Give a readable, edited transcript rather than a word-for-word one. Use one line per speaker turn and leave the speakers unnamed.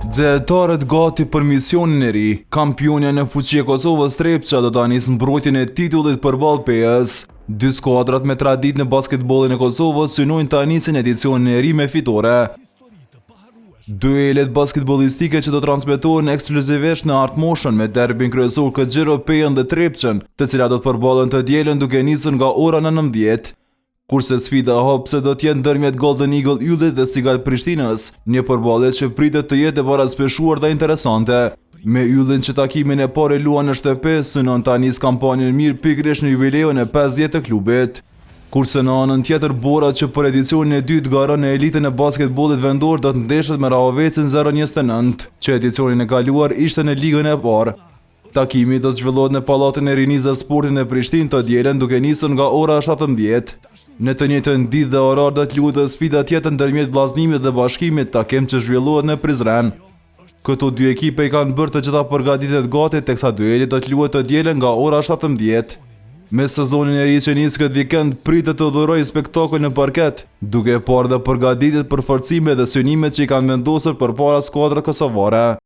Xehetarët gati për misionin e ri, kampionia në fuqi e Kosovës Trepça do ta nisë mbrojtjen e titullit përballë Pejës. Dy skuadrat me traditë në basketbollin e Kosovës synojnë ta nisin edicionin e ri me fitore. Duelet basketbollistike që do transmetohen ekskluzivisht në Art Motion me derbin kryesor këtë xhiro Pejën dhe Trepçën, të cilat do të përballen të dielën duke nisur nga ora 19. Kurse sfida hapëse do të jetë ndërmjet Golden Eagle Yllit dhe Sigal Prishtinës, një përballje që pritet të jetë e baraspeshuar dhe interesante. Me Yllin që takimin e parë e luan në shtëpi, synon ta nisë kampanjën mirë pikërisht në jubileun e 50 të klubit. Kurse në anën tjetër Bora që për edicionin e dytë garon në elitën e basketbollit vendor do të ndeshet me Rahovecin 029, që edicionin e kaluar ishte në ligën e parë. Takimi do të zhvillohet në Pallatin e Rinisë dhe Sportit në Prishtinë të dielën duke nisur nga ora 17. Në të njëjtën ditë dhe orar do të luhet edhe sfida tjetër ndërmjet Vëllaznimit dhe Bashkimit, takim që zhvillohet në Prizren. Këto dy ekipe i kanë bërë të gjitha përgatitjet gati teksa dueli do të luhet të dielën nga ora 17. Me sezonin e ri që nis këtë vikend pritet të dhurojë spektakël në parket, duke parë dhe përgatitjet për forcimet dhe synimet që i kanë vendosur përpara skuadrat kosovare.